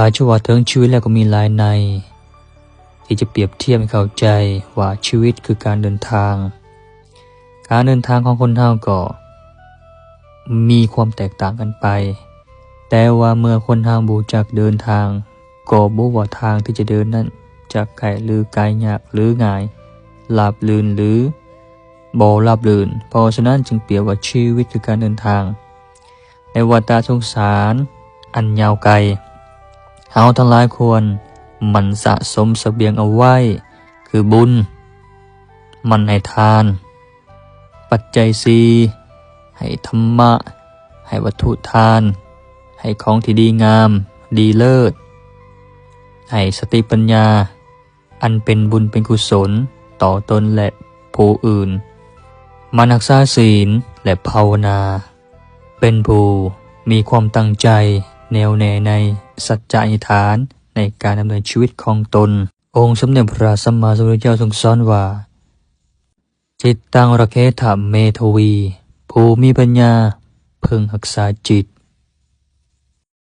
ຫຼາຍຈະວ່າເຖິງຊີວິດແລ້ວກໍມີຫຼາຍໃນ ທີ່ຈະປຽບທຽບໃຫ້ເຂົ້າໃຈວ່າຊີວິດຄືການເດີນທາງ. ການເດີນທາງຂອງຄົນເຮົາກໍມີຄວາມແຕກຕ່າງກັນໄປ, ແຕ່ວ່າເມື່ອຄົນເຮົາບໍ່ຮູ້ຈັກເດີນທາງ ກໍບໍ່ຮູ້ວ່າທາງທີ່ຈະເດີນນັ້ນຈະໃກ້ຫຼືໄກ, ຍາກຫຼືງ່າຍ, ລາບລື່ນຫຼືບໍ່ລາບລື່ນ. ເພາະສະນັ້ນຈຶ່ງປຽບວ່າຊີວິດຄືການເດີນທາງ ໃນວັດຕະສົງສານອັນຍາວໄກ. ເຮົາທັງຫຼາຍຄວນໝັ່ນສະສົມສະບຽງເອົາໄວ້ ຄືບຸນ, ໝັ່ນໃຫ້ທານ, ປັດໄຈສີ່, ໃຫ້ທຳມະ, ໃຫ້ວັດຖຸທານ, ໃຫ້ຂອງທີ່ດີງາມ, ດີເລີດ, ໃຫ້ສະຕິປັນຍາ ອັນເປັນບຸນເປັນກຸສົນຕໍ່ຕົນ ແລະ ຜູ້ອື່ນ, ໝັ່ນຮັກສາສິນ ແລະ ພາວະນາ, ເປັນຜູ້ມີຄວາມຕັ້ງໃຈແນ່ວແນ່ໃນສັດຈະອະທິຖານໃນການດຳເນີນຊີວິດຂອງຕົນ. ອົງສົມເດັດພະສຳມາສຳພຸດທະເຈົ້າຊົງສອນວ່າ ຈິດຕັງລັກຂະຖະເມທະວີ, ຜູ້ມີປັນຍາເພິ່ງຮັກສາຈິດ.